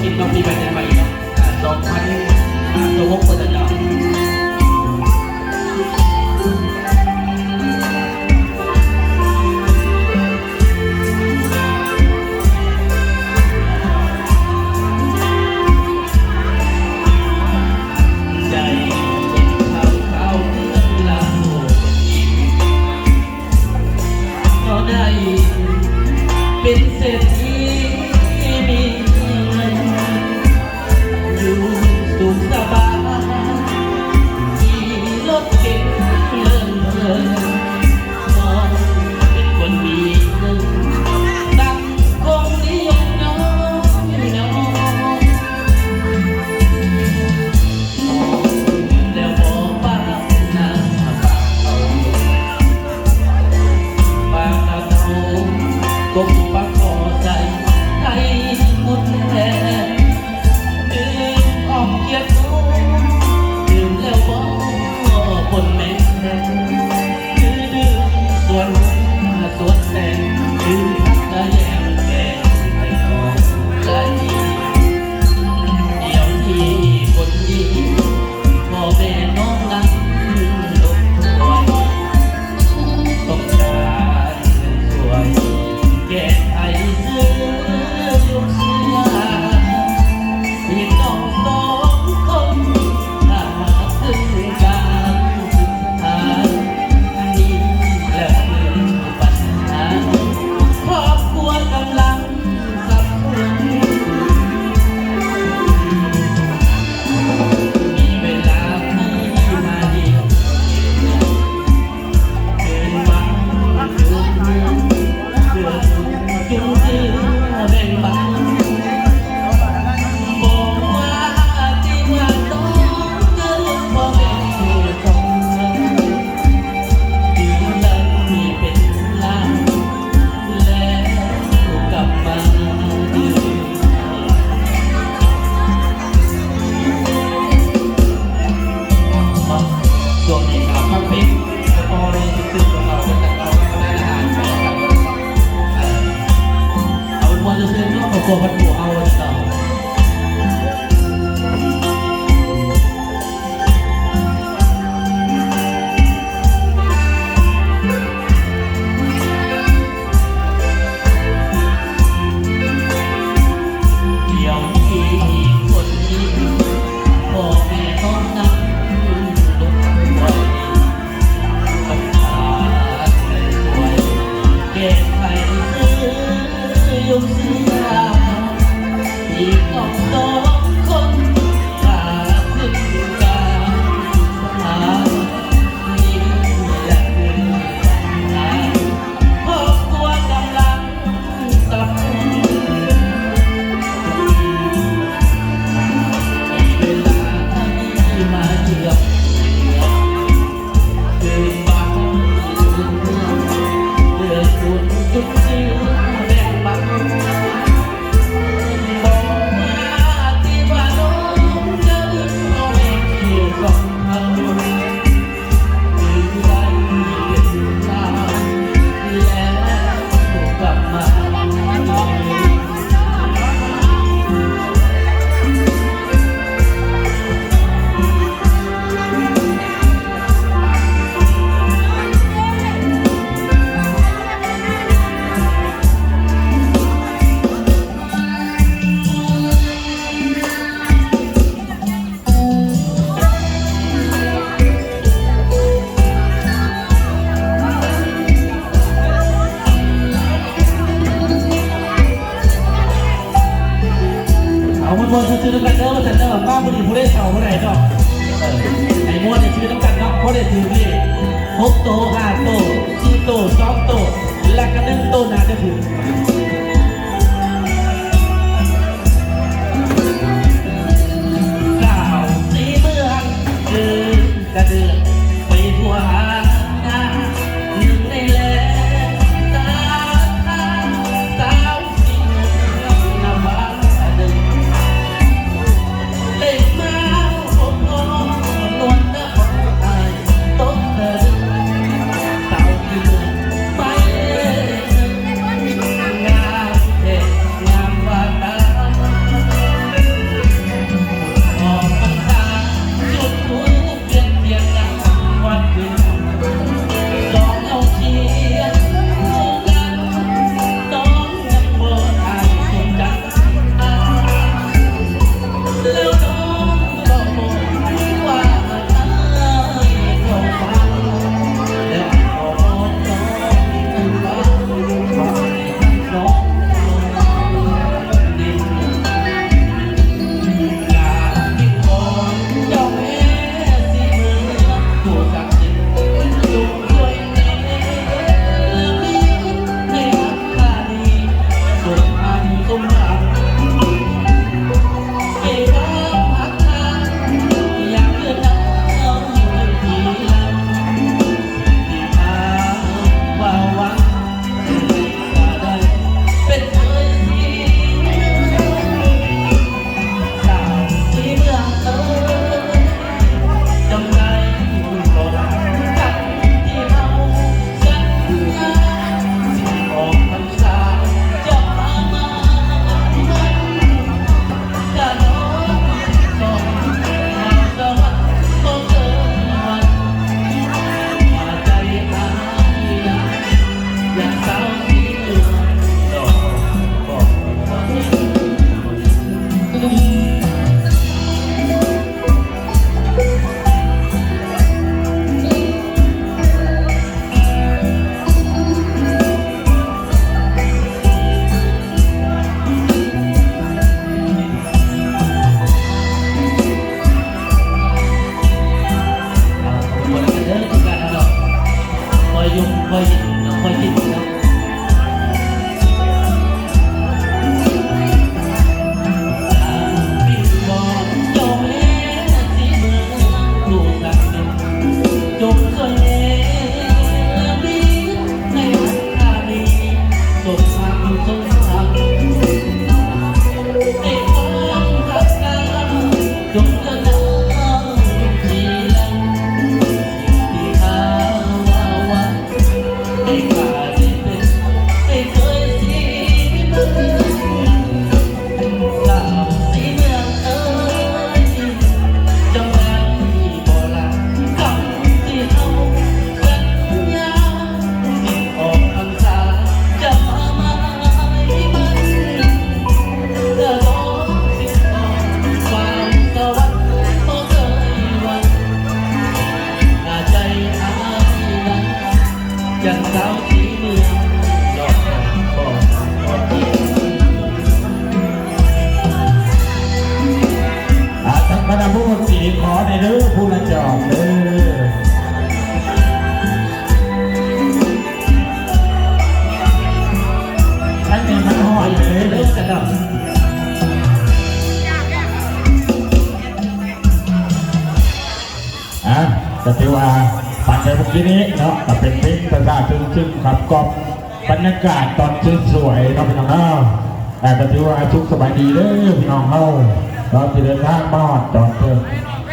ກິນເຂົ້າປີໃໝ່ແຕ່ໃໝ່ເນາະ ອ່າ ສອງພັນຊາວຫົກ ເພິ່ນນະເນາະ. ໄດ້ເຫັນຂ່າວຄາວເລື່ອງລາວ ກໍໄດ້ເປັນເສດຖີມີເງິນ ຢູ່ສຸກສະບາຍ ຂີ່ລົດເບັນເລີນເພີນ ມອງເປັນຄົນມີເງິນ ສັງຄົມນິຍົມນ້ອຍນ້ອຍ. ດຽວນີ້ຄົນດີ ພໍ່ແມ່ນ້ອງນັ້ນລົບຖ້ວຍ ຕ້ອງການເງິນຊ່ວຍແກ້ໄຂຊື້ລູກເສືອ ພີ່ນ້ອງສອງຄົນ ຖ້າຫາກເຖິງການສຶກສາ ອັນນີ້ແຫຼະຄື ເອົາເປັນວ່າຊື່ໆເນາະ ຄອບຄົວພັນໂກເຮົາວ່າຊັ້ນເນາະ. ເອົາມ່ວນໆຊື່ໆນຳກັນເດີ ວ່າຊັ້ນເດີ ມາມື້ນີ້ຜູ້ໃດເຖົ້າຜູ້ໃດເນາະ ເອີ ໃຫ້ມ່ວນຊື່ນຳກັນເນາະ ພໍໄດ້ຖືກເລກ ຫົກໂຕ ຫ້າໂຕ ສີ່ໂຕ ສອງໂຕ ແລະກະໜຶ່ງໂຕໜ້າຈະຖືກ. ສາວສີເມືອງ ເດີນກະເດີນໄປທົ່ວຫານາ ໜຶ່ງໃນແລງຕາທາງ ສາວສີເມືອງນະພາເດີນ ໄດ້ມາພົບພໍນວນນະພໍ່ອ້າຍຕົກເທີນ ສາວສີເມືອງໄປເດີນ ງາມແທ້ງາມວ່າຕາ ຄ່ອຍກິນ ຄ່ອຍກິນເນາະ. ອາ ທາງຄະນະວົງດົນຕີ ຂໍແດ່ເດີ ຜູ້ລະຈອກເດີ. ທາງນີ້ມັນຮອດເລີຍ ເດີສະດອກ. ອ່າ ກໍຖືວ່າຟັງໄປເມື່ອກີ້ນີ້ເນາະ ກໍເປັນເພງຊ້າໆ ຊຶ້ງໆ ຂັບກ່ອມບັນຍາກາດຕອນສວຍໆ ເນາະ ພີ່ນ້ອງເນາະ. ອ່າ ກໍຖືວ່າສຸກສະບາຍດີເດີພີ່ນ້ອງເຮົາເນາະ ທີ່ເດີນທາງມາຮອດຈອດເຖິງ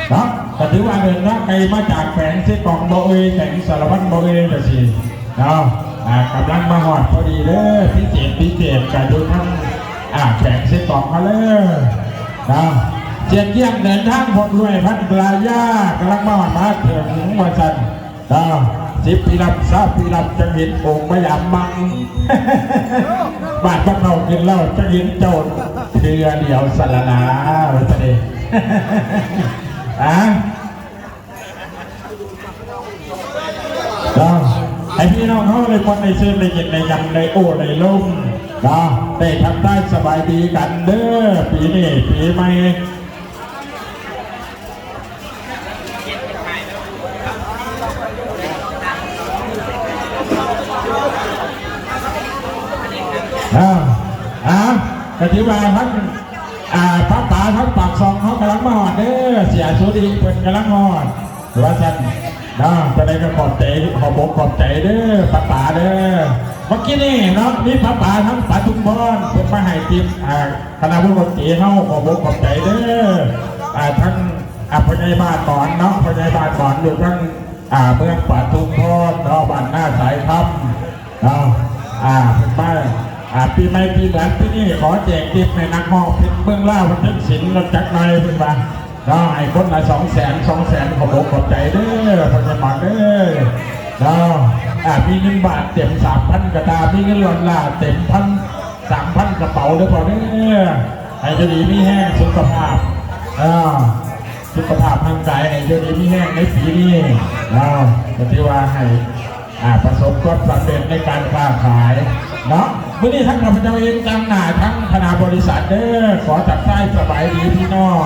ເນາະ. ກໍຖືວ່າເດີນທາງໄກມາຈາກແຂວງເຊກອງບໍ່ເອີຍ ແຂວງສາລະວັນບໍ່ເອີຍ ຈັ່ງຊີ້ເນາະ. ອ່າ ກຳລັງມາຮອດພໍດີເດີ ພິເສດ ພິເສດ ກໍຢູ່ທາງ ອ່າ ແຂວງເຊກອງເຮົາເລີຍເນາະ. ສຽງກ້ຽງເດີນທາງພົ້ນລວຍພັນລາຍາ ກຳລັງມາຮອດມາເຖິງວ່າຊັ້ນເນາະ. ສິບປີລັບ ຊາວປີລັບ ຈັກເຫັນອົງມາຢາມມັ່ງ ບາດມາເຂົ້າຂຶ້ນແລ້ວ ຈັກເຫັນເຈົ້າເທື່ອດຽວສະລະນາ ວ່າຊັ້ນເດ. ອ່າ ເນາະ ໃຫ້ພີ່ນ້ອງເຮົາໄດ້ມ່ວນໄດ້ຊື່ນ ໄດ້ເຢັນໄດ້ຢຳ ໄດ້ໂອ້ໄດ້ລົມເນາະ ໄດ້ທັກທາຍສະບາຍດີກັນເດີ ປີນີ້ປີໃໝ່ເນາະ. ອ່າ ກໍຖືວ່າທັງ ອ່າ ປ້າປາທັງປາກຊ່ອງເຮົາກຳລັງມາຮອດເດີ ເສຍສຸລິເພິ່ນກຳລັງຮອດວ່າຊັ້ນເນາະ. ຈັ່ງໃດກໍຂອບໃຈ ຂອບອົກຂອບໃຈເດີປ້າປາເດີ. ເມື່ອກີ້ນີ້ເນາະ ມີປ້າປາທັງປາທຸມພອນ ເພິ່ນມາໃຫ້ທິບ ອ່າ ຄະນະວົງດົນຕີເຮົາ ຂອບອົກຂອບໃຈເດີ. ອ່າ ທັງ ອ່າ ພໍ່ໃຫຍ່ບ້ານໝອນເນາະ ພໍ່ໃຫຍ່ບ້ານໝອນຢູ່ທາງ ອ່າ ເມືອງປາທຸມພອນເນາະ ບ້ານນາສາຍຄຳ ເນາະ. ອ່າ ເພິ່ນມາ ອ່າ ປີໃໝ່ປີເໝືອນປີນີ້ ຂໍແຈກທິບໃຫ້ນັກຮ້ອງເພັງເມືອງລາວເພິ່ນ ເທິງສິນລົດຈັກໜ່ອຍ ເພິ່ນວ່າເນາະ. ໃຫ້ຄົນລະສອງແສນ ສອງແສນ ຂອບອົກຂອບໃຈເດີ ພໍ່ໃຫຍ່ໝອນເດີເນາະ. ອ່າ ມີເງິນບາດເຕັມສາມພັນກະຕ່າ ມີເງິນດອນລາເຕັມພັນ ສາມພັນກະເປົາເດີພໍ່ເດີ. ໃຫ້ຢູ່ດີມີແຮງ ສຸຂະພາບ ອ່າ ສຸຂະພາບຮ່າງກາຍໃຫ້ຢູ່ດີມີແຮງໃນປີນີ້ເນາະ. ກໍຖືວ່າໃຫ້ ອ່າ ປະສົບຄວາມສຳເລັດໃນການຄ້າຂາຍເນາະ. ມື້ນີ້ທັງຂ້າພະເຈົ້າເອງ ຕາງໜ້າທັງຄະນະບໍລິສັດເດີ ຂໍທັກທາຍສະບາຍດີພີ່ນ້ອງ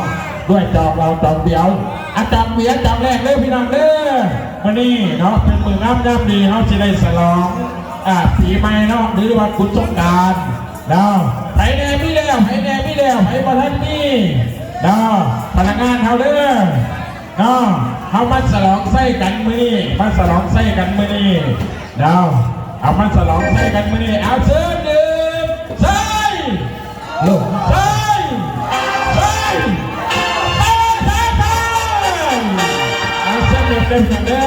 ດ້ວຍຈອກເຫຼົ້າຈອກບຽວ. ອາ ຈອກເບຍຈອກແລກເດີພີ່ນ້ອງເດີ. ມື້ນີ້ເນາະ ເປັນມື້ງາມຍາມດີ ເຮົາຊິໄດ້ສະຫຼອງ ອ່າ ປີໃໝ່ເນາະ ຫຼືວ່າກຸດສົງການເນາະ. ໃຜແດ່ມີແລ້ວ ໃຜແດ່ມີແລ້ວ ໃຜບໍ່ທັນມີເນາະ ພະນັກງານເຮົາເດີ ເນາະ. ເຮົາມາສະຫຼອງໄຊກັນມື້ນີ້ ມາສະຫຼອງໄຊກັນມື້ນີ້ເນາະ. ເອົາມາສະຫຼອງໄຊກັນມື້ນີ້ ເອົາ ເຊີນດື່ມ ໄຊ ເອີ ໄຊ ໄຊ ໄຊ ໄຊ ເອົາ ເຊີນດື່ມເດີ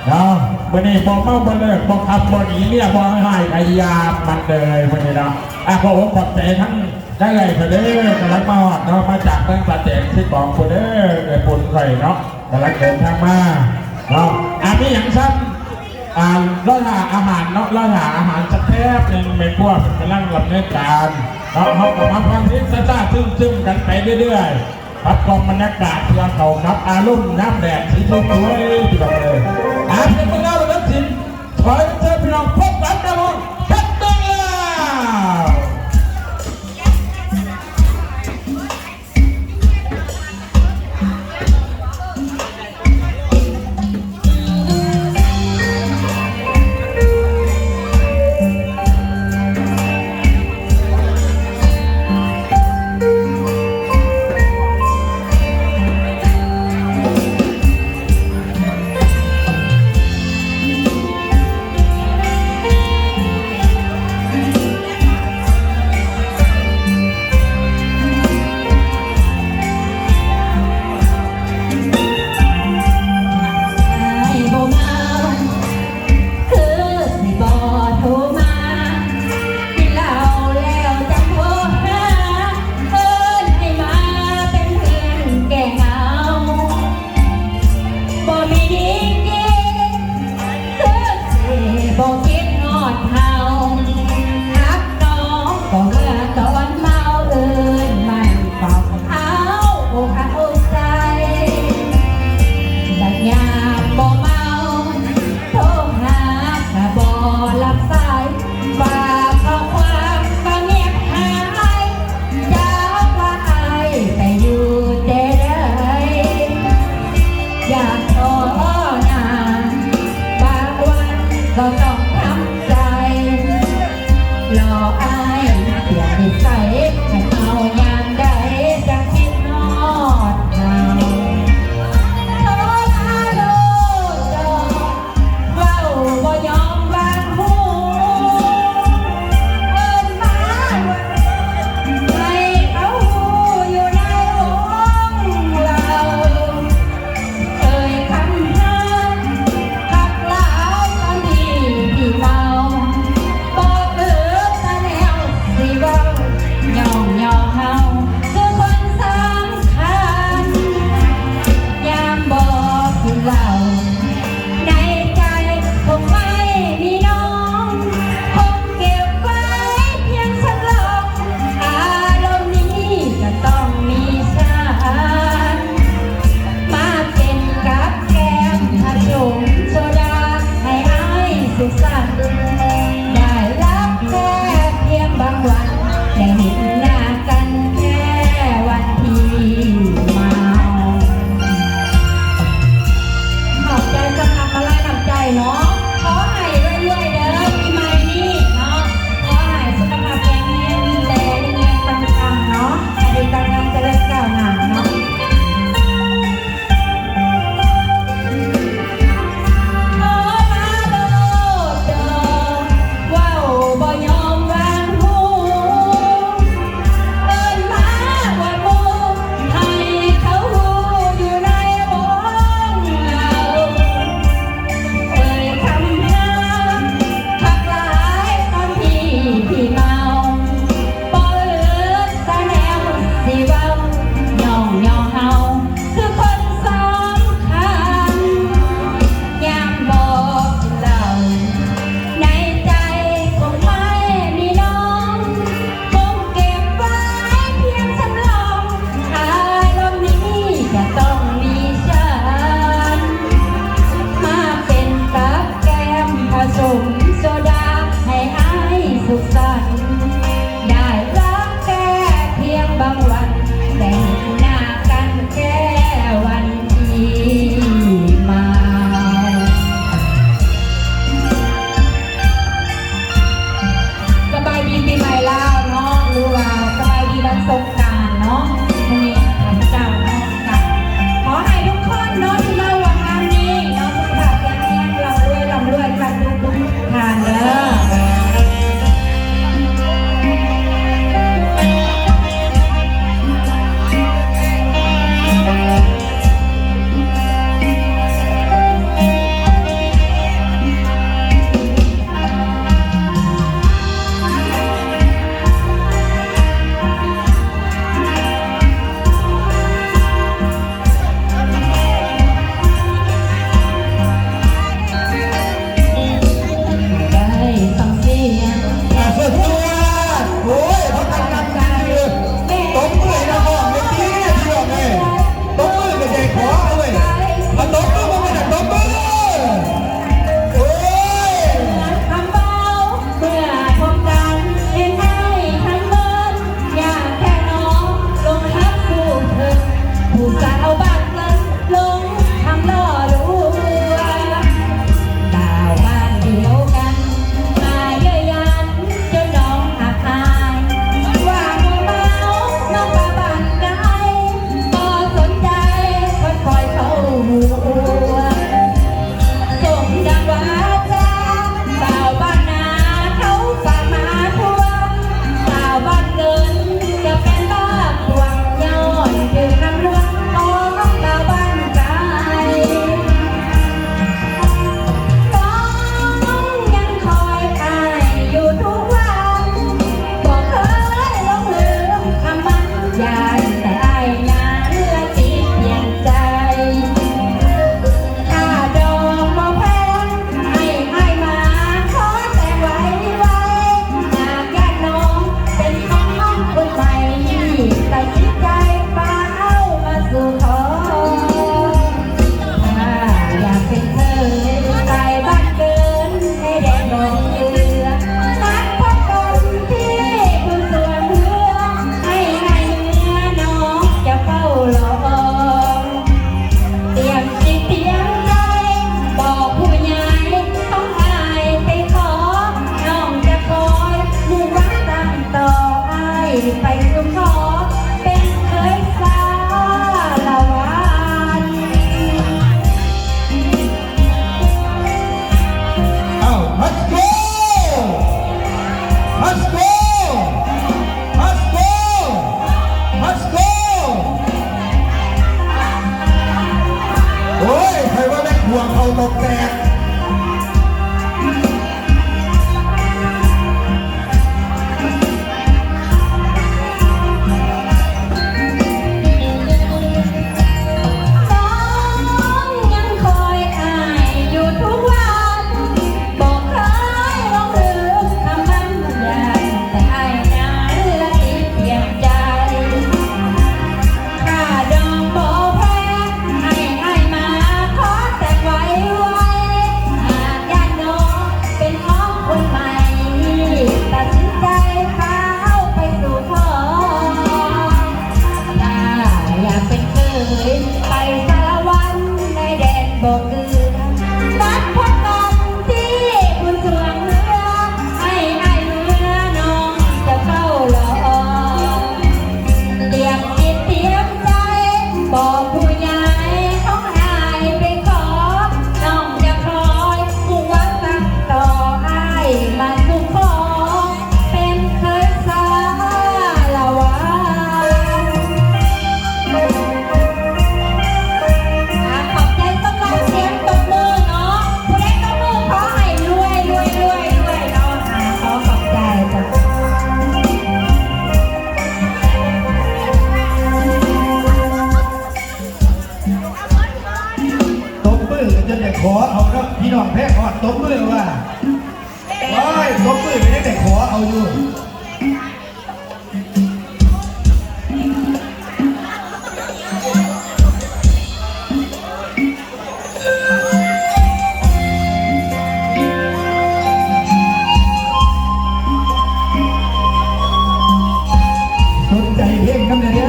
ເນາະ. ມື້ນີ້ບໍ່ເມົາບໍ່ເລີກ ບໍ່ຂັບບໍ່ໜີ ເມຍບໍ່ຮ້າຍ ກະຢ່າມັນເລີຍມື້ນີ້ເນາະ. ອ່າ ຂໍອົກຂອບໃຈທັງ ໄດ້ໄດ້ເດີ ກຳລັງມາຮອດເນາະ ມາຈາກເມືອງປາແຕງ ເຊກອງພຸ້ນເດີ ເອື້ອຍປຸນຂ້ອຍເນາະ ກຳລັງເດີນທາງມາເນາະ. ອ່າ ມີຫຍັງຊັ້ນ ອ່າ ລໍຖ້າອາຫານເນາະ ລໍຖ້າອາຫານສັກແປັບໜຶ່ງ ແມ່ຄົວເພິ່ນກຳລັງດຳເນີນການເນາະ. ເຮົາກໍມາຟັງເພງຊ້າໆ ຊຶ້ງໆ ກັນໄປເລື້ອຍໆ ປັບປ່ອງບັນຍາກາດເພື່ອເຂົ້າກັບອາລົມຍາມແດດຊິສົດສວຍ ພີ່ນ້ອງເອີຍ. ອ່າ ເພງເມືອງລາວ ເລີດສິນ ຂໍເຊີນພີ່ນ້ອງພົບກັບນັກຮ້ອງເພງເມືອງລາວ. ເ ເຂົາຕົກແຕກ. ນ້ອງຍັງຄອຍອ້າຍຢູ່ທຸກວັນ ບໍ່ເຄີຍລົງລືມຄຳໝັ້ນ ຢ້ານແຕ່ອ້າຍນັ້ນລະຕິດພຽງໃຈ. ຂ້າດອງບໍ່ແພ້ ໃຫ້ອ້າຍມາຂໍແຕ່ໄວໆ ຫາກຢ້ານນ້ອງເປັນຂອງຄົນໃໝ່ ຕັດສິນໃຈພາເຮົາໄປສູ່ຂໍ. ຖ້າຢາກເປັນເຂີຍໄປສາລະວັນ ໃນແດນບໍ່ເກືອ ນັດພົບກັນທີ່ບຸນຊ່ວງເຮືອ ໃຫ້ອ້າຍເມືອ ນ້ອງຈະເຝົ້າລໍ ຕຽມຈິດຕຽມໃຈ ບອກຜູ້ໃຫຍ່ຂອງອ້າຍໄປຂໍ ນ້ອງຈະຄອຍຫວັງສັກຕໍ່ ອ້າຍມາສູ່ຂໍ ເປັນເຂີຍສາລະວັນ. ອ່າ ຂອບໃຈສຳລັບສຽງຕົບມືເນາະ ຜູ້ໃດຕົບມືຂໍໃຫ້ລວຍ ລວຍ ລວຍ ລວຍເນາະ ອ່າ ຂໍຂອບໃຈເຈົ້າ. ຕົບມືຈົນໄດ້ຂໍເອົາເນາະ ພີ່ນ້ອງແພງຮອດຕົບມືວ່າ ໂອ້ຍ ຕົບມືກໍຍັງໄດ້ຂໍເອົາຢູ່. ສົນໃຈເພງນຳແດ່ເດີ.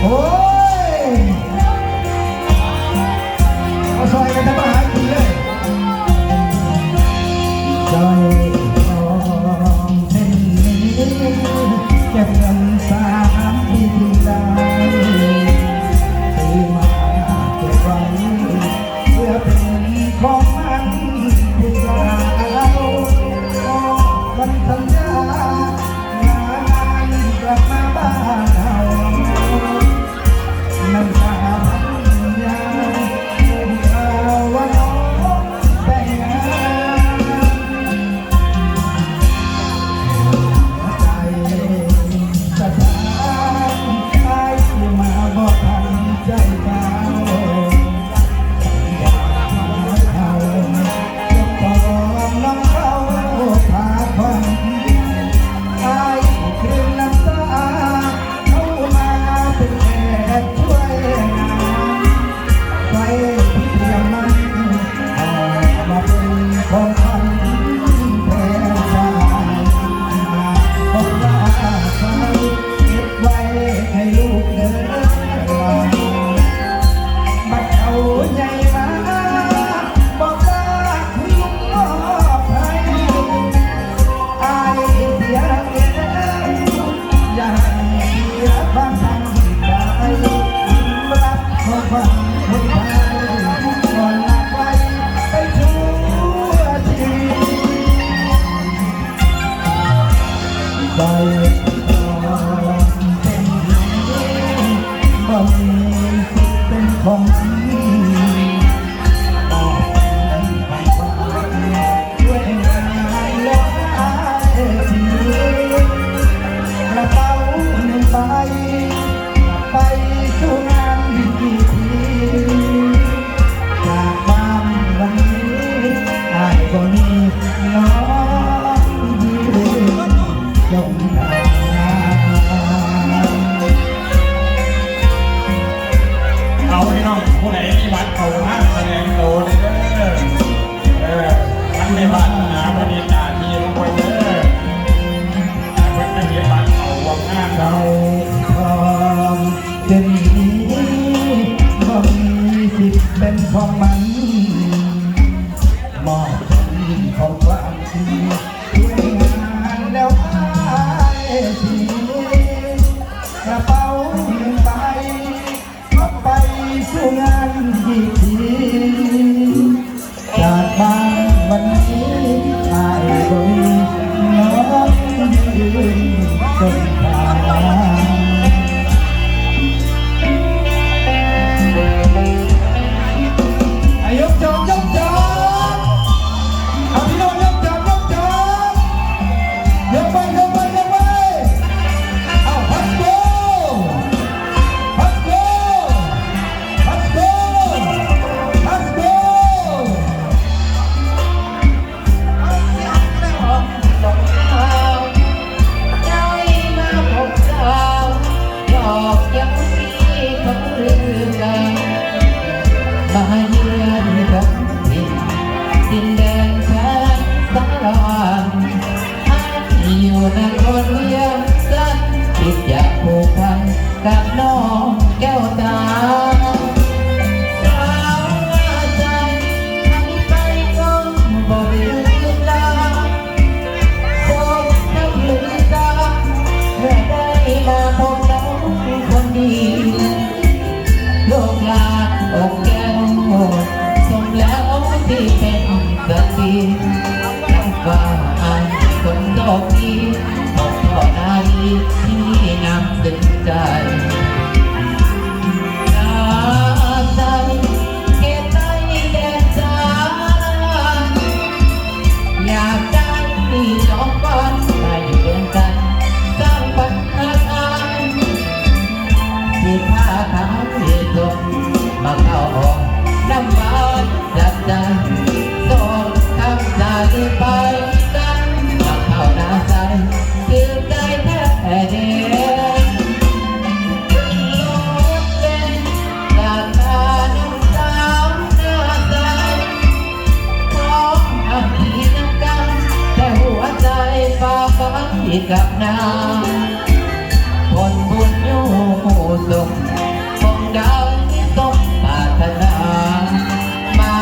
ໂອ້ຍ ເອົາຊ່ອຍກັນທຳມາຫາກິນເລີຍ. ເຈົ້າຂອງເສັ້ນນີ້ ເກັບເງິນສາມປີທີ່ແລ້ວ ຊື້ມາເກັບໄວ້ ເພື່ອເປັນຂອງຂວັນຜູ້ສາວ ຂໍຄຳສັນຍາ ນານໆ ກັບມາບ້ານເຮົາ ນ້ຳຕາພັນຍາ ຮູ້ຂ່າວວ່ານ້ອງແຕ່ງງານ ໃຈສະທ້ານ ອ້າຍມາບໍ່ທັນໃຈເຈົ້າ. ບັດເຂົາໃຫຍ່ມາ ບໍ່ກ້າຄືມອບໃຫ້ ອ້າຍເສຍເອງ ຢ່າໃຫ້ເສຍຄວາມຕັ້ງໃຈ ຮັບຂອງຂວັນຄົນໄທ ກ່ອນລາໄກ ໄປຊົ່ວຊີວິດ. ໃສ່ກ່ອນເປັນດີ ບໍ່ມີສິດເປັນຂອງມັນ ອອກເປັນຂອງຂວັນ ດ້ວຍງານລະອາຍທີ່ ກະເປົາໜຶ່ງໃບ ໄປສູ່ງານພິທີ ຈາກບ້ານວັນນີ້ ອ້າຍບໍ່ມີນ້ອງຢູ່ ຈົງທານ. ເອົາ ພີ່ນ້ອງ ຜູ້ໃດມີບັດເຂົ້າທາງສະແດງໂຕແດ່ເດີ. ເອີ ຄັນແມ່ວາດໜາ ເພິ່ນເຮັດໜ້າທີ່ຂອງເພິ່ນເດີ ເພິ່ນໄປເກັບບັດເຂົ້າຮ່ວມງານ. ເຈົ້າທອງເປັນດີ ບໍ່ມີສິດເປັນຂອງມັນ ມອບຂອງຂວັນ ນາງຟ້າ ອາຍຄົນໂຊກດີ ພົບພໍ່ນາລີທີ່ງາມເຖິງໃຈ. ນາໃສ ເຂດໃຕ້ແດນສາລະວັນ ຢາກໄດ້ຈອມຂວັນມາຢູ່ວຽງຈັນ ສ້າງຝັນຮັກອາຍ ຊິພາທ່ານໄປສົ່ງ ມາເຂົ້າຫ້ອງນ້ຳຫວານຈັດໃຈ ສອງຄຳສາລີໄປກັນ ມາເຂົ້າໜ້າໃສ ຖືກໃຈແທ້ເດ ລົດເບັນຈາກທ່ານ ສາວໜ້າໃສ ຂອງອາຍທີ່ຍັງກາງ ແຕ່ຫົວໃຈຝາກໄວ້ກັບນາງ ຜົນບຸນຢູ່ສົ່ງ ຄົງໄດ້ສົມປາດຖະໜາ ມາ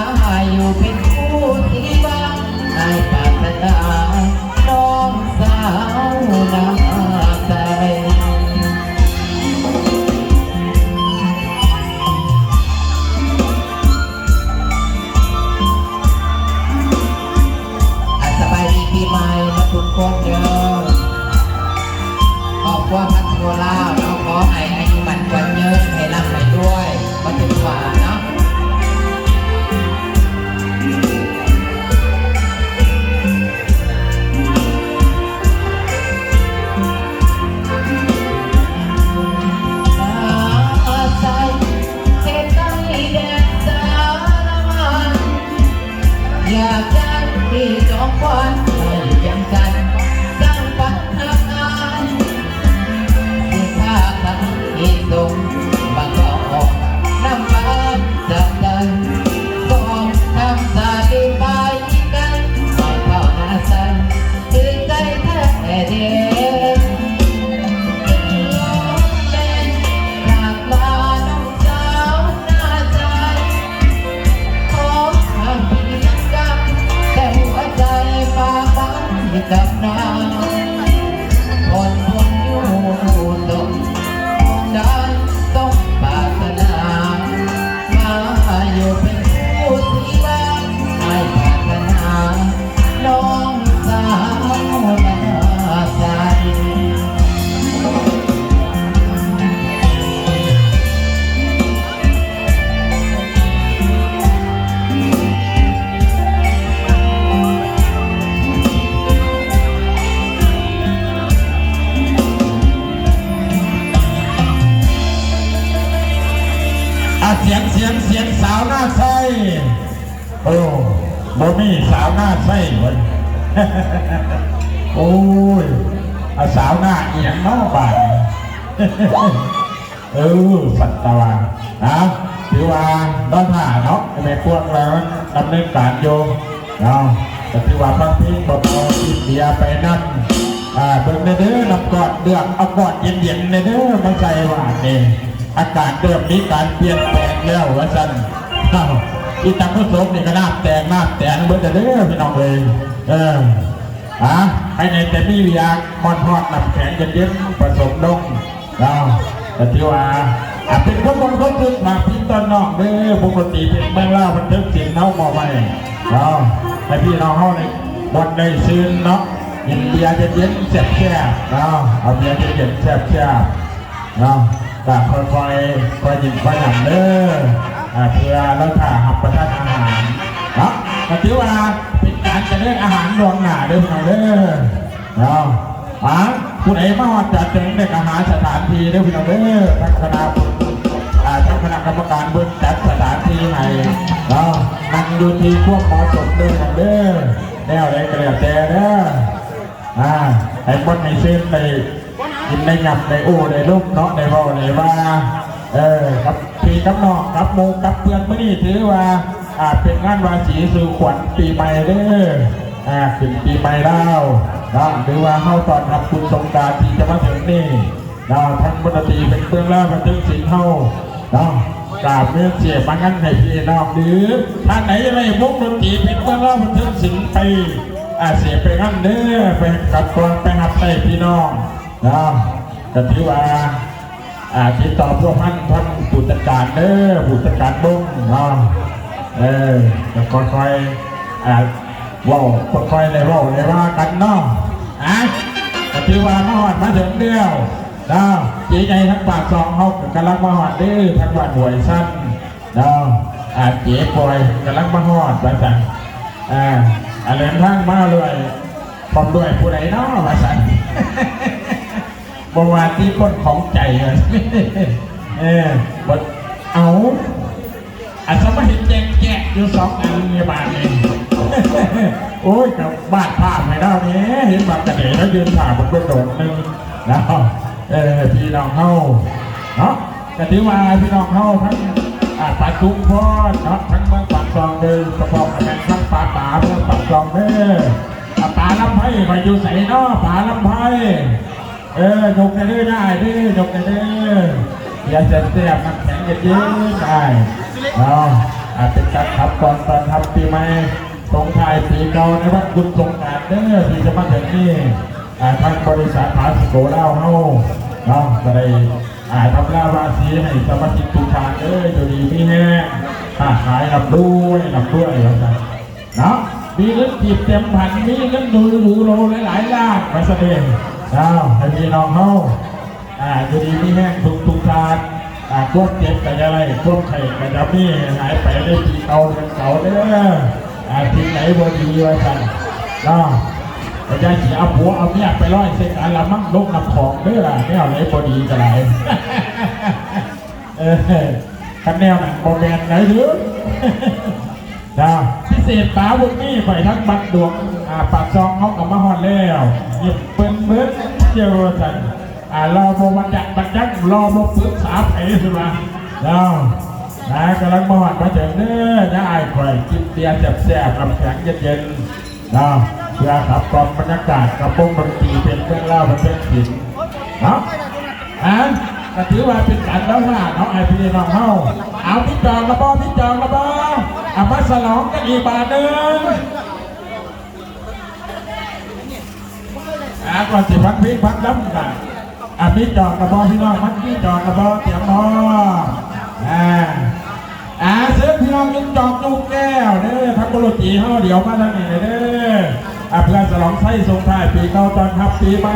ຢູ່ເປັນຄູ່ຊີວາ ອ້າຍປາດຖະໜາ ນ້ອງສາວໜ້າໃສ. ອ່າ ສະບາຍດີປີໃໝ່ໝົດທຸກຄົນເດີ ຄອບຄົວພັນທົ່ວລາວເນາະ ຂໍໃຫ້ອາຍຸໝັ້ນຂວັນຍືນ ໃຫ້ລ່ຳໃຫ້ລວຍ ໝົດທຸກຄົນເນາະ. ຢາກໄດ້ຈອມຂວັນໃຫ້ວຽງຈັນ ສ້າງຝັນຮັກອາຍ ຊິພາກັນອີ່ສົງ ມາຂໍອອກນ້ຳຫວານຈາກໃຈ ສອງຄຳສາລີໄປກັນ ໄປເຂົ້າໜ້າໃສ ຖືກໃຈແທ້ເດ ລອງແມ່ນ ຢາກມານຳສາວໜ້າໃສ ຂໍໃຫ້ຍັງກາງ ແຕ່ຫົວໃຈຝາກໄວ້ກັບນາງ ຜົນບຸນຢູ່ຕົນ ຄົງໄດ້ສົມປາດຖະໜາ ມາຢູ່ເປັນຄູ່ຊີວາ ອ້າຍປາດຖະໜາ ນ້ອງສາວໜ້າໃສ. ອາ ສຽງ ສຽງ ສຽງສາວໜ້າໃສ. ໂອ້ ບໍ່ມີສາວໜ້າໃສເວີ້ຍ. ໂອ້ຍ ອາ ສາວໜ້າອີ່ຫຍັງເນາະບາດນີ້. ເອີ ສັດຕະວາ ນະ ຖືວ່າລໍຖ້າເນາະ ແມ່ພວກລາວດຳເນີນການຢູ່ເນາະ ກໍຖືວ່າຟັງເພງເບົາໆ ກິນເບຍໄປນຳ ອາ ເບິ່ງແດ່ເດີ ນ້ຳກອດ ເລືອກເອົາກອດເຢັນໆ ແດ່ເດີ ມາໃສ່ຫວາດນີ້ ອາກາດເລີ່ມມີການປ່ຽນແປງແລ້ວວ່າຊັ້ນ. ເອົ້າ ອີຕາຜູ້ສົມນີ້ກໍນ້ຳແຕກນ້ຳແຕນເບິດແລ້ວເດີ ພີ່ນ້ອງເອີຍ. ເອີ ອາ ໃຜແນ່ແຕ່ມີວຽກຮ້ອນໆ ນ້ຳແຂງເຢັນໆ ປະສົມລົງ ເນາະ ກໍຖືວ່າ ອາ ເປັນຄົນມ່ວນຄົນຊື່ນ ຝາກພິມຕອນນ້ອງເດີ ວົງດົນຕີເພັດເມືອງລາວບັນເທີງສິນເຮົາມອບໃຫ້ເນາະ ໃຫ້ພີ່ນ້ອງເຮົາໄດ້ມ່ວນໄດ້ຊື່ນເນາະ ກິນເບຍເຢັນໆ ແຊບໆ ເນາະ ເອົາເບຍເຢັນໆ ແຊບໆ ເນາະ ກໍຄ່ອຍໆ ຄ່ອຍກິນຄ່ອຍຫຍັງເດີ ອາ ເພື່ອລໍຖ້າຮັບປະທານອາຫານເນາະ ກໍຖືວ່າເປັນການຈະເລີນອາຫານລ່ວງໜ້າເດີ ພີ່ນ້ອງເດີ ເນາະ. ອາ ຜູ້ໃດມາຮອດຈາດເຖິງໄດ້ກໍຫາສະຖານທີ່ເດີພີ່ນ້ອງເດີ ທາງຄະນະ ອາ ທາງຄະນະກຳມະການເພິ່ນຈັດສະຖານທີ່ໃຫ້ເນາະ ນັ່ງຢູ່ທີ່ຄວາມເໝາະສົມເດີພີ່ນ້ອງເດີ ແນວໃດກໍແລ້ວແຕ່ເດີ ອາ ໃຫ້ມ່ວນໃຫ້ຊື່ນ ໄດ້ກິນໄດ້ຫຍັບໄດ້ໂອ້ໄດ້ລົມເນາະ ໄດ້ເວົ້າໄດ້ວ່າ ເອີ ກັບ ພີ່ກັບນ້ອງກັບໝູ່ກັບເພື່ອນ ມື້ນີ້ຖືວ່າ ອາ ເປັນງານວາສີສູ່ຂວັນປີໃໝ່ເດີ ອາ ຂຶ້ນປີໃໝ່ລາວເນາະ ຫຼືວ່າເຮົາຕ້ອນຮັບບຸນສົງການທີ່ຈະມາເຖິງນີ້ເນາະ ທາງວົງດົນຕີເປັນເມືອງລາວບັນເທີງສິນເຮົາເນາະ ກາບເມືອງເສຍມາງານໃຫ້ພີ່ນ້ອງ ຫຼືທ່ານໃດຢາກໄດ້ວົງດົນຕີເປັນເມືອງລາວບັນເທີງສິນໄປ ອາ ເສຍໄປງານເດີ ໄປກັບກອງໄປຮັບໃຊ້ພີ່ນ້ອງເນາະ ກໍຖືວ່າ ອ່າ ຕິດຕໍ່ພົວພັນທາງຜູ້ຈັດການເດີ ຜູ້ຈັດການວົງເນາະ ເອີ ກໍຄ່ອຍໆ ອ່າ ເວົ້າບໍ່ຄ່ອຍໄດ້ເວົ້າໄດ້ວ່າກັນເນາະ. ອະ ກໍຖືວ່າມາຮອດມາເຖິງແລ້ວເນາະ. ເຈໃຫຍ່ທາງປາກຊ່ອງເຮົາກໍກຳລັງມາຮອດເດີ ທາງບ້ານຫ້ວຍຊັນເນາະ. ອາ ເຈປ່ອຍກຳລັງມາຮອດວ່າຊັ້ນ. ອາ ອາ ເດີນທາງມາດ້ວຍ ພ້ອມດ້ວຍຜູ້ໃດເນາະວ່າຊັ້ນ. ບໍ່ວ່າຕິຄົນຂອງໃຈ ເອີ ບໍ່ ເອົາ ອາດຈະມາເຮັດແຈກໆຢູ່ສອງອັນນີ້ບາດນີ້. ໂອ້ຍ ກໍວາດພາບໃຫ້ລາວແດ່ ເຫັນວ່າກະເດລາວຢືນຖ້າເບິ່ງໂດນໜຶ່ງແລ້ວ. ເອີ ພີ່ນ້ອງເຮົາເນາະ ກໍຖືວ່າພີ່ນ້ອງເຮົາທັງ ອາ ປາຕຸງພອນເນາະ ທັງເມືອງປາກຊ່ອງເດີ ສະເພາະກະແມ່ນທັງປາ ປາເມືອງປາກຊ່ອງເດີ. ອາ ປາລຳໄພຂ້ອຍຢູ່ໃສເນາະ ປາລຳໄພ? ເອີ ຍົກແດ່ເດີ ອ້າຍເດີ ຍົກແດ່ເດີ. ເບຍແຊບໆ ນ້ຳແຂງເຢັນໆ ອ້າຍເນາະ. ອາ ເປັນການຂັບກ່ອນຕ້ອນຮັບປີໃໝ່ ສົ່ງທ້າຍປີເກົ່າໃນວັນບຸນສົງການເດີ ທີ່ຈະມາເຖິງນີ້. ອາ ທາງບໍລິສັດພາສະໂກລາວເຮົາເນາະ ກໍໄດ້ ອາ ອຳລາລາສີໃຫ້ສະມາຊິກທຸກທ່ານເດີ ຢູ່ດີມີແຮງ ຄ້າຂາຍລ່ຳລວຍ ລ່ຳລວຍວ່າຊັ້ນ. ເນາະ ມີເງິນກີບເຕັມພັນ ມີເງິນດູດູໂລຫຼາຍໆລ້ານ ວ່າຊັ້ນເດ. ເອົາ ໃຫ້ພີ່ນ້ອງເຮົາ ອາ ຢູ່ດີມີແຮງທຸກໆທ່ານ. ອາ ຄວາມເຈັບກໍຢ່າໄດ້ ຄວາມໄຂ້ກໍຢ່າມີ ໃຫ້ຫາຍໄປໃນປີເກົ່າເດືອນເກົ່າເດີ. ອາ ສິ່ງໃດບໍ່ດີວ່າຊັ້ນເນາະ ກໍຢ່າຊິເອົາຜົວເອົາເມຍໄປລອຍໃສ່ກັນລະມັ້ງ ລົງນ້ຳຂອງເດີລະ ແນວໃດບໍ່ດີກໍໄດ້. ເອີ ຄັນແນວນັ້ນບໍ່ແມ່ນໄດ໋ເດີ. ຈ້າ ພິເສດປາບຸນມີ ຂ້ອຍທັງບັດດວງ ອາ ປາກຊ່ອງເຮົາກໍມາຮອດແລ້ວ ຍິ້ມເປິ້ນເບິ່ງເຈົ້າວ່າຊັ້ນ. ອາ ລໍບໍ່ບັນຍັກບັນຍັງ ລໍບໍ່ປຶກສາໃຜ ຊິວ່າເນາະ. ນາກຳລັງມາຮອດມາເຖິງເດີ ນາອ້າຍຂ້ອຍ ຈິບເບຍແຊບໆ ນ້ຳແຂງເຢັນໆ ເນາະ ເພື່ອຂັບກ່ອມບັນຍາກາດກັບວົງດົນຕີເປັນເມືອງລາວປະເພດສິນເນາະ. ອາ ກໍຖືວ່າເປັນການເລົາທ່າເນາະ ໃຫ້ພີ່ນ້ອງເຮົາ ເອົາ ມີຈອງລະບໍ່ ມີຈອງລະບໍ່? ເອົາມາສະຫຼອງກັນອີກບາດໜຶ່ງ. ອາ ກ່ອນຊິຟັງເພງຟັງລຳກະ ອາ ມີຈອງລະບໍ່ ພີ່ນ້ອງ ມັນມີຈອງລະບໍ່ ຕຽມບໍ່? ອາ ອາ ເຊີນພີ່ນ້ອງຍົກຈອກຍົກແກ້ວເດີ ທັງໂບໂລຈີເຮົາ ດຽວມາທາງນີ້ເດີ ອາ ເພື່ອສະຫຼອງໄຊສົ່ງທ້າຍປີເກົ່າຕ້ອນຮັບປີໃໝ່.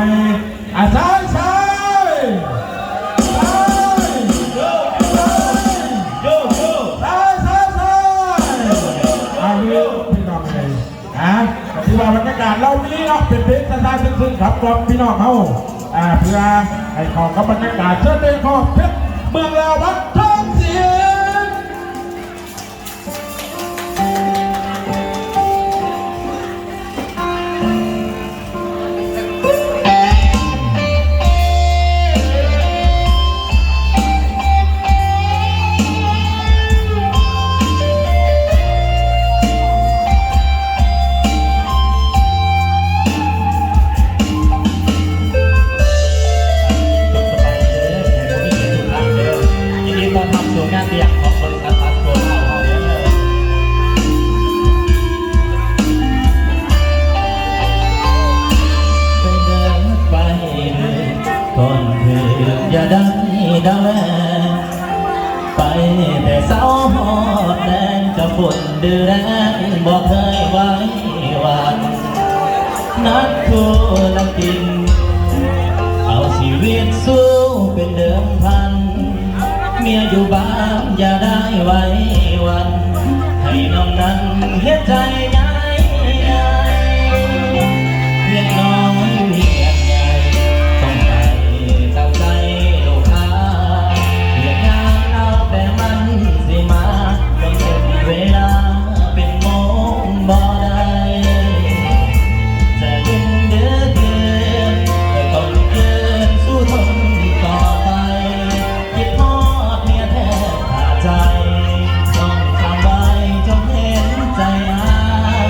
ອາ ຊ້າຍ ຊ້າຍ ຊ້າຍ ຊ້າຍ ຊ້າຍ ຊ້າຍ ອາ ພີ່ນ້ອງເອີຍ. ອາ ກໍຖືວ່າບັນຍາກາດເຮົາມີເນາະ ເປັນເພງຊາໆຊຶ້ງໆ ຂັບກ່ອມພີ່ນ້ອງເຮົາ ອາ ເພື່ອໃຫ້ເຂົ້າກັບບັນຍາກາດ ເຊີນເດຊອບເພັດ ເມືອງລາວັດທອງສິງ. ຍິນດີຕ້ອນຮັບສູ່ງານລ້ຽງຂອງບໍລິສັດພາສະໂກລາວເຮົາເດີ. ໄປເດີ ໄປເດີ ກ່ອນເຖິງຢ່າໄດ້ດາແວ ໄປແຕ່ເຊົ້າຮອດແລງ ຈະຝົນຫຼືແລ້ງບໍ່ເຄີຍໄຫວຫວັ່ນ ນັກທຸລະກິດ ເອົາຊີວິດສູ້ເປັນເດີມພັນ ເມຍຢູ່ບ້ານຢ່າໄດ້ໄຫວຫວັ່ນ ໃຫ້ນ້ອງນັ້ນເຮັດໃຈງ່າຍໆ ວຽກນ້ອຍວຽກໃຫຍ່ ຕ້ອງໄປຕາມໃຈລູກຄ້າ ວຽກງານເອົາແຕ່ມັນຊິມາ ຕ້ອງເປັນເວລາເປັນໂມງບໍ່ໄດ້ ຈະເຫັນເດີເກີນ ຕ້ອງເກີນສູ້ທົນຕໍ່ໄປ ຄິດຮອດເມຍແທບຂາດໃຈ ຕ້ອງຈຳໄວ້ ຈົ່ງເຫັນໃຈອ້າຍ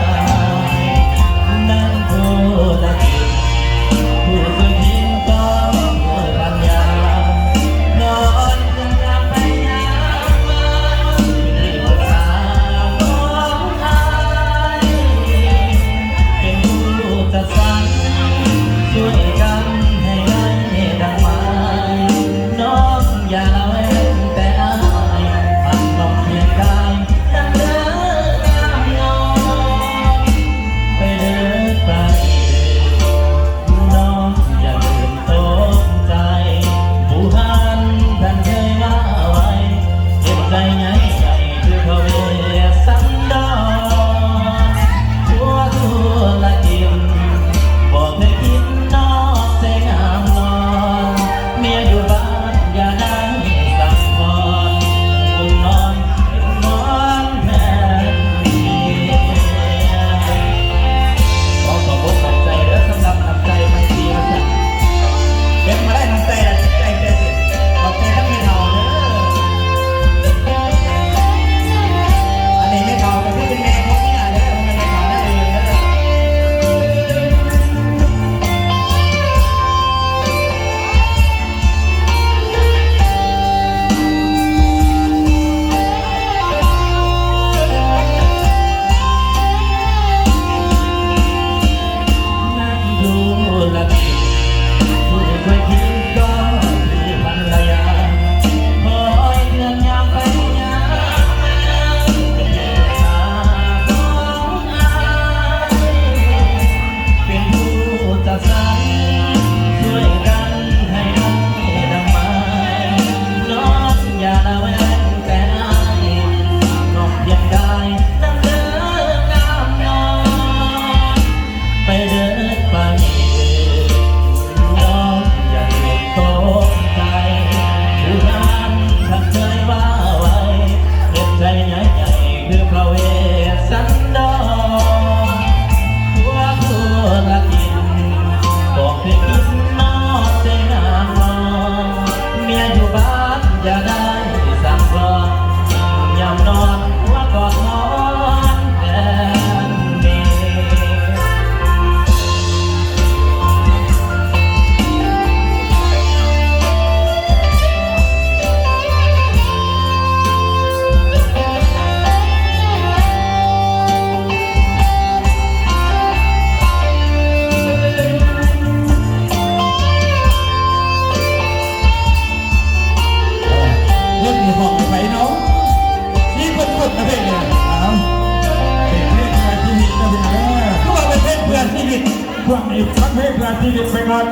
ຟັງອີກສັກເພງ ເພື່ອທີ່ຈະໄປກ່ອນ.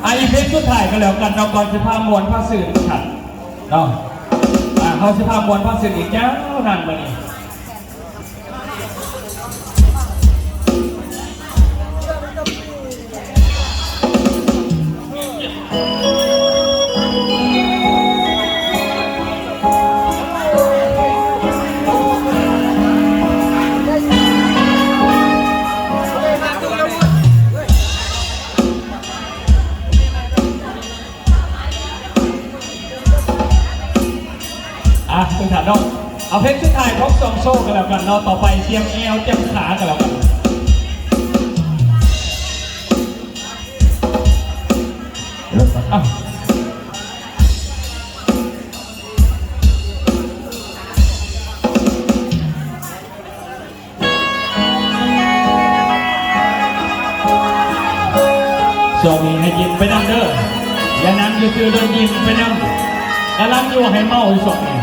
ອ່າ ອີກເພງສຸດທ້າຍກໍແລ້ວກັນເນາະ ກ່ອນຊິພາມ່ວນພາຊື່ນກັນເນາະ. ອ່າ ເຮົາຊິພາມ່ວນພາຊື່ນອີກຍາວນານມື້ນີ້. ອ່ະ ເບິ່ງທ່ານເນາະ ເອົາເພງສຸດທ້າຍຂອງສອງໂຊກັນແລ້ວກັນເນາະ. ຕໍ່ໄປຕຽມແອວຕຽມຂາກັນແລ້ວກັນ. ເອີ ເອົ້າ ຊ່ວງນີ້ໃຫ້ຍິ້ມໄປນຳເດີ ຢ່ານັ່ງຊື່ໆເດີ ຍິ້ມໄປນຳ. ກຳລັງຢູ່ໃຫ້ເມົາຢູ່ຊ່ວງນີ້.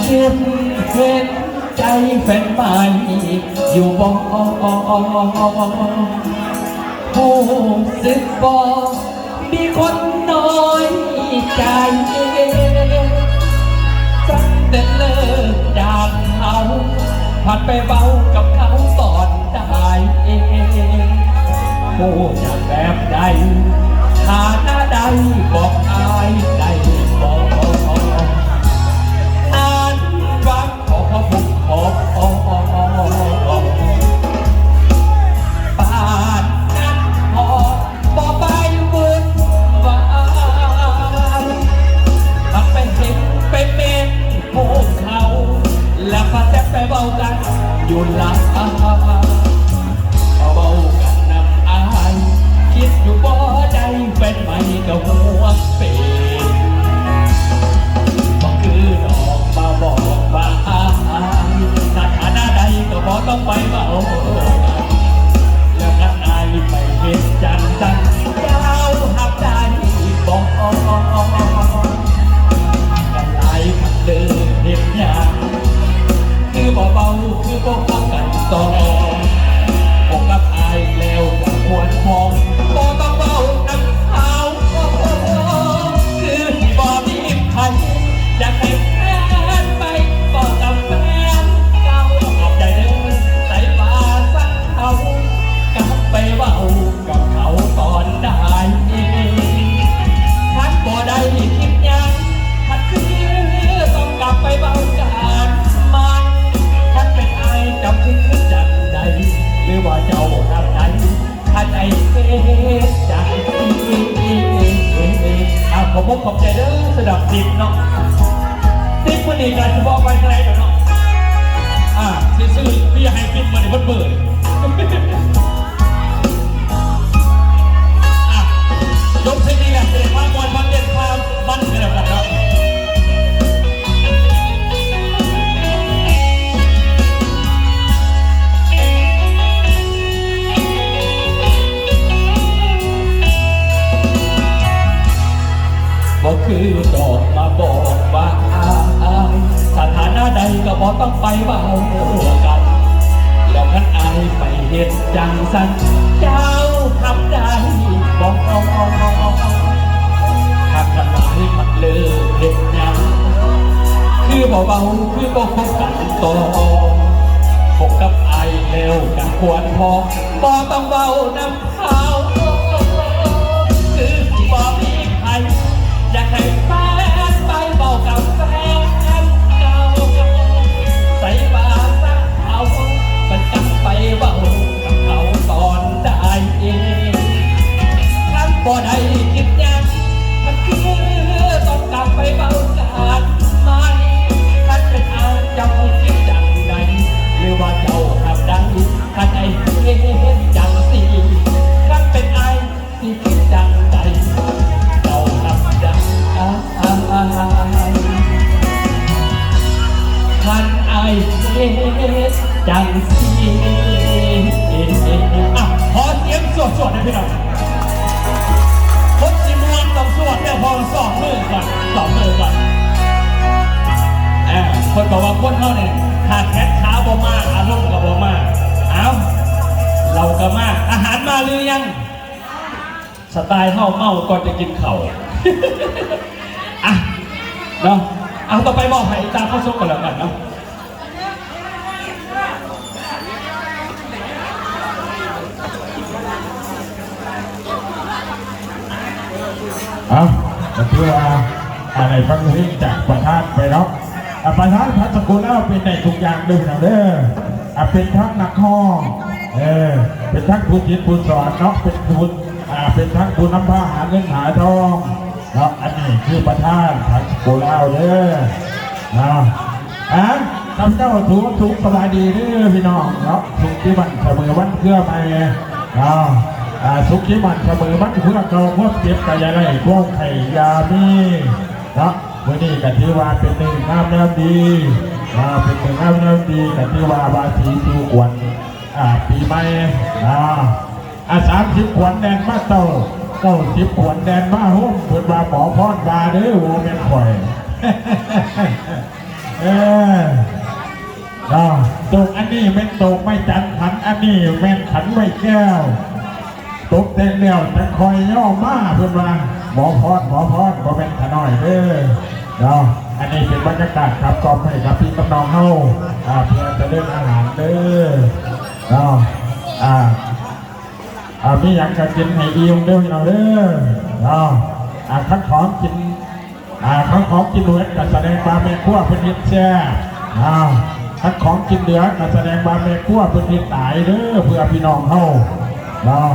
ຄິດເຫັນໃຈແຟນໃໝ່ຢູ່ບໍ່? ຮູ້ສຶກບໍ່ ມີຄົນນ້ອຍໃຈ ຕັ້ງແຕ່ເລີກຈາກເຂົາ ພັດໄປເວົ້າກັບເຂົາຕອນໃດ ຮູ້ຈັກແບບໃດ ຖານະໃດ ບອກອ້າຍໄດ້ບໍ່? ອ່ານວ່າ ຂໍຂອບຄຸນ ຂໍ ປານນັ້ນ ຂໍບໍ່ໄປວຸ່ນວາຍ ມັກໄປເຫັນໄປເມັນພວກເຂົາ ແລ້ວພາແຊບໄປເວົ້າກັນຢູ່ລາວ ເວົ້າກັນນຳອ້າຍ ຄິດຢູ່ບໍ່ໃດ ແຟນໃໝ່ກໍຫົວເປັນ ບໍ່ຄືດອກມາບອກວ່າອ້າຍ ສະຖານະໃດກໍບໍ່ຕ້ອງໄປເວົ້າກັນ ແລ້ວຄັນອ້າຍໄປເຮັດຈັ່ງຊັ້ນ ເຈົ້າຮັບໄດ້ບໍ່? ກັນຫຼາຍຄັນເລີກເຮັດຫຍັງ ຄືບໍ່ເວົ້າ ຄືບໍ່ຄົບກັນຕໍ່ ຄົບກັບອ້າຍແລ້ວກໍຄວນພອງ ບໍ່ຕ້ອງເວົ້ານຳເຂົາ ຄືຊິບໍ່ມີໃຜ ຢາກໃຫ້ແຟນໄປເວົ້າກັບແຟນເກົ່າ ຂອບໃຈເດີ ໃສ່ວ່າຊັ້ນເຂົາ ກັບໄປເວົ້າ ກັບເຂົາຕອນໃດ ຄັນບໍ່ໄດ້ຄິດຫຍັງ ຄັນຄືຕ້ອງກັບໄປເວົ້າກັນໃໝ່ ຄັນເປັນອ້າຍເຈົ້າຊິຄິດຈັ່ງໃດ ຫຼືວ່າເຈົ້າຮັບໄດ້ ຄັນອ້າຍເຮັດຈັ່ງຊີ້? ອ່າ ຂອບອົກຂອບໃຈເດີ ສຳລັບຕິບເນາະ ຕິບມື້ນີ້ກໍຊິບໍ່ໄປທາງໃດດອກເນາະ ອ່າ ຊິຊື້ເບຍໃຫ້ກິນມື້ນີ້ເບິດມື້ ອ່ະ ຈົບເພງນີ້ແລ້ວ ຊິໄດ້ພາມ່ວນພາເຕັ້ນພາມັນກັນແລ້ວກັນເນາະ. ບໍ່ຄືດອກມາບອກວ່າອ້າຍ ສະຖານະໃດກໍບໍ່ຕ້ອງໄປເວົ້າກັນ ແລ້ວຄັນອ້າຍໄປເຮັດຈັ່ງຊັ້ນ ເຈົ້າຮັບໄດ້ບໍ່? ຫາກຄັນອ້າຍມັກເລີກເຮັດຫຍັງ ຄືບໍ່ເວົ້າ ຄືບໍ່ຄົບກັນຕໍ່ ຄົບກັບອ້າຍແລ້ວກໍຄວນພໍ ບໍ່ຕ້ອງເວົ້ານຳ ເຂົາ ຄືຊິບໍ່ມີໃຜ ຢາກໃຫ້ແຟນໄປເວົ້າກັບແຟນເກົ່າ ໃສ່ວ່າຊະເຂົາ ເພິ່ນຈັກໄປເວົ້າກັບເຂົາຕອນໃດ ຄັນບໍ່ໄດ້ຄິດຫຍັງ ມັນຄືຕ້ອງກັບໄປເວົ້າກັນໃໝ່ ຄັນເປັນອ້າຍເຈົ້າຄິດຈັ່ງໃດ ຫຼືວ່າເຈົ້າຮັບໄດ້ ຄັນອ້າຍເຮັດຈັ່ງຊີ້ ຄັນ ອັນທີ່ ອ່ະ ຂໍສຽງສວດໆ ໃຫ້ພີ່ນ້ອງ ຄົນຊິມ່ວນຕ້ອງສວດເດີ ພໍສອງມືກ່ອນ ສອງມືກ່ອນ ເອີ ເພິ່ນບອກວ່າຄົນເຮົານີ້ ຖ້າແຂນຂາບໍ່ມາ ອາລົມກໍບໍ່ມາ ເອົ້າ ເຫຼົ້າກໍມາ ອາຫານມາຫຼືຍັງ? ສະໄຕເຮົາເມົາກ່ອນຈະກິນເຂົ້າ ອ່ະ ເນາະ ເອົາ ຕໍ່ໄປມອບໃຫ້ອີຕາເຂົ້າສົກກັນແລ້ວກັນເນາະ ເອົາ ກໍຖືວ່າ ອ່າ ໄດ້ຟັງເພງຈາກປະທານໄປເນາະ ອ່າ ປະທານພັດສະໂກລາວເປັນໄດ້ທຸກຢ່າງເດີພີ່ນ້ອງເດີ ອ່າ ເປັນທັງນັກຮ້ອງ ເອີ ເປັນທັງຜູ້ສິດຜູ້ສອນເນາະ ເປັນຜູ້ ອ່າ ເປັນທັງຜູ້ນຳພາຫາເງິນຫາທອງເນາະ ອັນນີ້ຄືປະທານພັດສະໂກລາວເດີເນາະ ອ່າ ຂ້າພະເຈົ້າ ສະຫວັດດີ ສະຫວັດດີເດີພີ່ນ້ອງເນາະ ສຸກທີ່ໝັ້ນສະເໝີວັນເຄືອໃໝ່ເນາະ ອ່າ ສຸກທີ່ໝັ້ນສະເໝີວັນເຄືອເກົ່າ ຄວາມເຈັບກໍຢ່າໄດ້ ຄວາມໄຂ້ຢ່າມີເນາະ ມື້ນີ້ກໍຖືວ່າເປັນມື້ງາມຍາມດີ ອ່າ ເປັນມື້ງາມຍາມດີ ກໍຖືວ່າ ລາສີສູ່ຂວັນ ອ່າ ປີໃໝ່ ອ່າ ອ່າ ສາມສິບຂວັນແລ່ນມາເຕົ້າ ເກົ້າສິບຂວັນແລ່ນມາໂຮມ ເພິ່ນວ່າໝໍພອນວ່າເດີ ບໍ່ແມ່ນຂ້ອຍ ເອີ ເນາະ ໂຕກອັນນີ້ແມ່ນໂຕກໄມ້ຈັນ ຂັນອັນນີ້ແມ່ນຂັນໄມ້ແກ້ວ ຕົກແຕ່ງແລ້ວຈັ່ງຄ່ອຍຍໍມາ ເພິ່ນວ່າ ໝໍພອນ ໝໍພອນ ບໍ່ແມ່ນຂະນ້ອຍເດີເນາະ ອັນນີ້ເປັນບັນຍາກາດຂັບກອມໃຫ້ກັບພີ່ກັບນ້ອງເຮົາ ອ່າ ເພື່ອຈະເລີນອາຫານເດີເນາະ ອ່າ ອ່າ ມີຫຍັງກໍກິນໃຫ້ອີ່ມເດີພີ່ນ້ອງເດີເນາະ ອ່າ ຄັນຂອງກິນ ອ່າ ຄັນຂອງກິນເໝິດກໍສະແດງວ່າແມ່ຄົວເພິ່ນເຮັດແຊບ ອ່າ ຄັນຂອງກິນເຫຼືອກໍສະແດງວ່າແມ່ຄົວເພິ່ນເຮັດຫຼາຍເດີ ເພື່ອພີ່ນ້ອງເຮົາເນາະ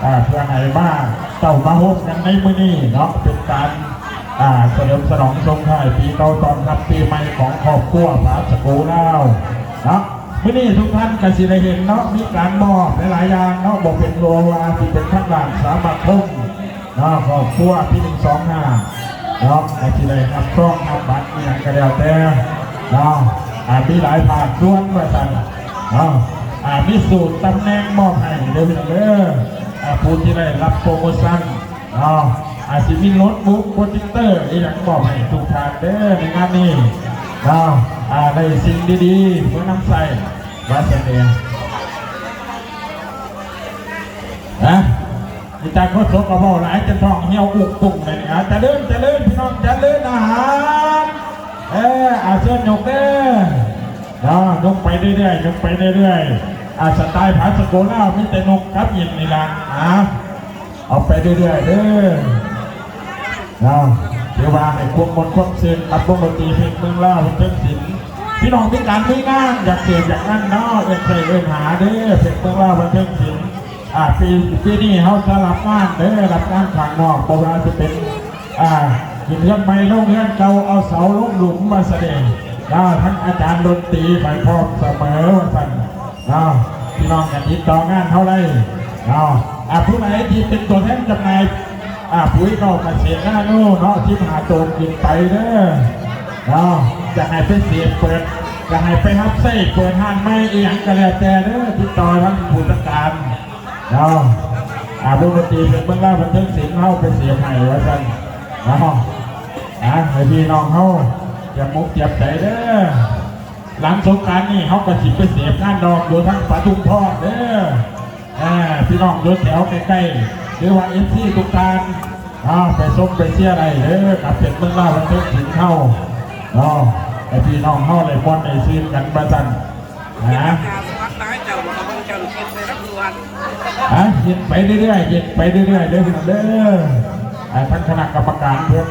ອ່າ ເພື່ອໃຫ້ມາເຕົ້າມາໂຮມກັນໃນມື້ນີ້ເນາະ ເປັນການ ອ່າ ສະເຫຼີມສະໜອງສົ່ງທ້າຍປີເກົ່າ ຕ້ອນຮັບປີໃໝ່ຂອງຄອບຄົວຜາສະໂກລາວເນາະ ມື້ນີ້ທຸກທ່ານກໍຊິໄດ້ເຫັນເນາະ ມີການມອບຫຼາຍໆຢ່າງເນາະ ບໍ່ເປັນບໍ່ວ່າຊິເປັນທາງດ້ານສະມາຄົມ ເນາະ ຄອບຄົວທີ່ໜຶ່ງສອງຫ້າເນາະ ໃຜທີ່ໄດ້ຮັບຊອງຮັບບັດອີ່ຫຍັງກໍແລ້ວແຕ່ເນາະ ອ່າ ມີຫຼາຍພາກສ່ວນວ່າຊັ້ນເນາະ ອ່າ ມີສູດຕຳແໜ່ງມອບໃຫ້ເດີພີ່ນ້ອງເດີ ອ່າ ຜູ້ທີ່ໄດ້ຮັບໂປຣໂມຊັນເນາະ ອາດຊິມີໂນ້ດບຸກ ໂປຣເຈັກເຕີ ອີ່ຫຍັງມອບໃຫ້ທຸກທ່ານເດີໃນງານນີ້ເນາະ ອ່າ ໄດ້ສິ່ງດີໆມານຳໃຊ້ວ່າຊັ້ນເດ ນະ ອີຕາໂຄສົກກໍເວົ້າຫຼາຍຈົນທ້ອງຫ່ຽວອຸກປຸ້ງເລີຍນີ້ ອາ ຈະເລີນ ຈະເລີນ ພີ່ນ້ອງ ຈະເລີນອາຫານ ເອີ ອາ ເຊີນຍົກເດີ ເນາະ ຍົກໄປເລື້ອຍໆ ຍົກໄປເລື້ອຍໆ ອາ ສະໄຕລ໌ຜາສະໂກລາວ ມີແຕ່ນົກກັບຫຍິນນີ້ລະ ອາ ເອົາໄປເລື້ອຍໆເດີ ເນາະ ຖືວ່າໃຫ້ຄວາມມ່ວນຄວາມຊື່ນກັບວົງດົນຕີເພັດເມືອງລາວບັນເທີງສິນ ພີ່ນ້ອງມີການມີງານ ຢາກເສບຢາກງານເນາະ ເອີ້ນໃສ່ເອີ້ນຫາເດີ ເພັດເມືອງລາວບັນເທີງສິນ ອ່າ ປີ ປີນີ້ເຮົາຈະຮັບງານເດີ ຮັບງານຂ້າງນອກ ບໍ່ວ່າຈະເປັນ ອ່າ ຂຶ້ນເຮືອນໃໝ່ລົງເຮືອນເກົ່າ ເອົາເສົາລົງຫຼຸມວ່າຊັ້ນເດ ແລ້ວທັງອາຈານດົນຕີໄປພ້ອມສະເໝີວ່າຊັ້ນ ເນາະ ພີ່ນ້ອງກໍຕິດຕໍ່ງານເຮົາໄດ້ເນາະ ອ່າ ຜູ້ໃດທີ່ເປັນຕົວແທນຈຳໜ່າຍ ອ່າ ປຸ໋ຍເຂົ້າກະເສດນາໂນເນາະ ສິບຫ້າໂຕຂຶ້ນໄປເດີເນາະ ຈະໃຫ້ໄປເສບເປີດ ຈະໃຫ້ໄປຮັບໃຊ້ເປີດຮ້ານໃໝ່ອີ່ຫຍັງກໍແລ້ວແຕ່ເດີ ຕິດຕໍ່ທາງຜູ້ຈັດການເນາະ ອ່າ ວົງດົນຕີເພັດເມືອງລາວບັນເທີງສິນເຮົາໄປເສບໃຫ້ວ່າຊັ້ນເນາະ ອ່າ ໃຫ້ພີ່ນ້ອງເຮົາຕຽມອົກຕຽມໃຈເດີ ຫຼັງສົງການນີ້ເຮົາກໍຊິໄປເສບງານດອງຢູ່ທາງປະທຸມພອນເດີ ອ່າ ພີ່ນ້ອງຢູ່ແຖວໃກ້ໆ ຫຼືວ່າເອັຟຊີທຸກທ່ານ ອ່າ ໄປຊົມໄປເຊຍໄດ້ເດີ ກັບເພັດເມືອງລາວບັນເທີງສິນເຮົາເນາະ ໃຫ້ພີ່ນ້ອງເຮົາໄດ້ມ່ວນໄດ້ຊື່ນກັນວ່າຊັ້ນ ນະ ອ່າ ເຮັດໄປເລື້ອຍໆ ເຮັດໄປເລື້ອຍໆເດີພີ່ນ້ອງເດີ ອ່າ ທາງຄະນະກຳມະການເພິ່ນ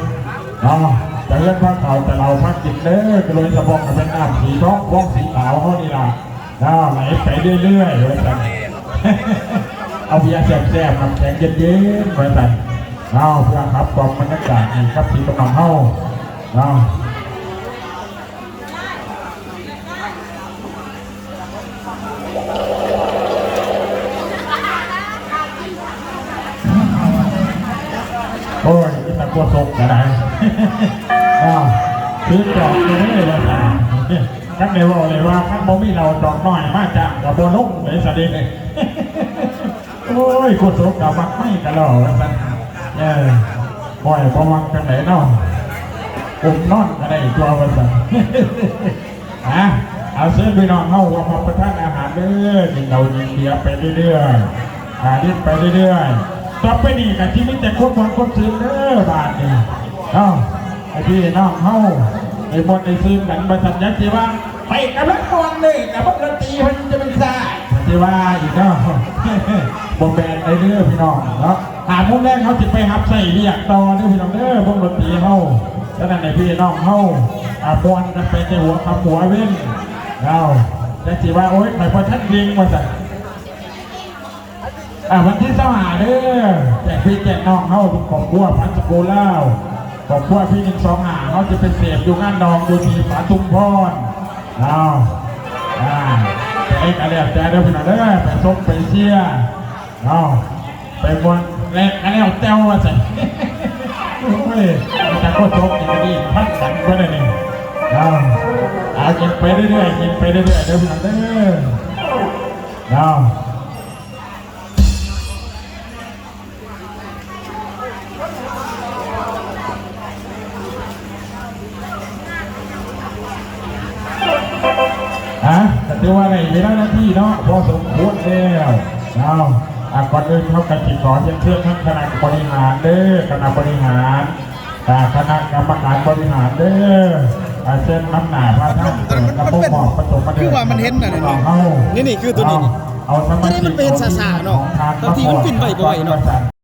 ເນາະ ຈະເຮືອນພາເຂົ້າ ຈະເຫຼົ້າພາກິນເດີ ໂດຍສະເພາະກໍແມ່ນນ້ຳສີທອງ ຟອງສີຂາວເຮົານີ້ລະ ເນາະ ໄຫຼໄປເລື້ອຍໆ ວ່າຊັ້ນ ເອົາເບຍແຊບໆ ນ້ຳແຂງເຢັນໆ ວ່າຊັ້ນ ເນາະ ເພື່ອຂັບກລ່ອມບັນຍາກາດໃຫ້ກັບພີ່ກັບນ້ອງເຮົາເນາະ ໂອ້ຍ ມີແຕ່ຄົວສົກກໍໄດ້ ເນາະ ຄືຈອດຢູ່ເລີຍ ວ່າຊັ້ນ. ຄັນໄດ້ເວົ້າໄດ້ວ່າ ຄັນບໍ່ມີເຫຼົ້າດອກນ້ອຍມາຈ້າງກໍບໍ່ລົງເດ້ຊະເດ. ໂອ້ຍ ໂຄສົກກໍມັກໄມກະລໍວ່າຊັ້ນ. ເອີ ໂອ້ຍ ບໍ່ມັກຈັ່ງໃດເນາະ ອຸມນອນກໍໄດ້ຕົວວ່າຊັ້ນ. ອາ ເອົາ ເຊີນພີ່ນ້ອງເຮົາຮ່ວມຮັບປະທານອາຫານເດີ ກິນເຫຼົ້າກິນເບຍໄປເລື້ອຍໆ ອາ ຫຼິ້ນໄປເລື້ອຍໆ. ຕໍ່ໄປນີ້ກໍຊິມີແຕ່ຄວາມມ່ວນຄວາມຊື່ນເດີບາດນີ້ເນາະ ໃຫ້ພີ່ນ້ອງເຮົາໄດ້ມ່ວນໄດ້ຊື່ນກັນວ່າຊັ້ນ. ຢ່າຊິວ່າ ໄປກຳລັງມ່ວນເລີຍ ກະເບິ່ງດົນຕີເພິ່ນຈະແມ່ນຊ້າ ຊິວ່າອີກເນາະ. ບໍ່ແມ່ນໄດເດີພີ່ນ້ອງເນາະ ຫ້າໂມງແລງເຮົາຊິໄປຮັບໃຊ້ວຽກຕໍ່ເດີພີ່ນ້ອງເດີ ວົງດົນຕີເຮົາ. ສະນັ້ນໃຫ້ພີ່ນ້ອງເຮົາ ອາ ມ່ວນກັນໄປແຕ່ຫົວຄ່ຳຫົວເວັນເນາະ. ຢ່າຊິວ່າ ໂອ້ຍ ຂ້ອຍບໍ່ທັນເກັ່ງວ່າຊັ້ນ. ອ່າ ວັນທີຊາວຫ້າເດີ ແຈກພີ່ແຈກນ້ອງເຮົາ ຄອບຄົວພັນສະໂກລາວ ຄອບຄົວພີໜຶ່ງສອງຫ້າ ເຮົາຈະໄປເສບຢູ່ງານດອງຢູ່ທີ່ປະທຸມພອນເນາະ. ອ່າ ໄປກະແລ້ວແຕ່ເດີພີ່ນ້ອງເດີ ໄປຊົມໄປເຊຍເນາະ ໄປມ່ວນແລກກະແລ້ວແຕ່ວ່າຊັ້ນ. ໂອ້ຍ ແຕ່ກໍຊົມນີ້ກະດີພັນກັນເບິດແລ້ວນີ້ເນາະ. ເອົາ ກິນໄປເລື້ອຍໆ ກິນໄປເລື້ອຍໆ ເດີພີ່ນ້ອງເດີເນາະ. ຮະ ກໍຖືວ່າໄດ້ເວລານາທີເນາະ ພໍສົມຄວນແລ້ວເນາະ. ອ່າ ກ່ອນອື່ນເຮົາກໍຊິຂໍຮຽນເຊີນທາງຄະນະບໍລິຫານເດີ ຄະນະບໍລິຫານ ອ່າ ຄະນະກຳມະການບໍລິຫານເດີ ອ່າ ເຊີນນຳໜ້າພາທາງເປີດລຳໂພງມອບປະຖົມມະເດີ ຄືວ່າມັນເຫັນອັນນັ້ນເນາະ ເຮົາ ນີ້ ນີ້ຄືຕົວນີ້ ເອົາ ເອົາສະມາທິ ຕົວນີ້ມັນເປັນຊ້າໆເນາະ ບາງທີມັນປິ່ນໄຫວບໍ່ໄຫວເນາະ.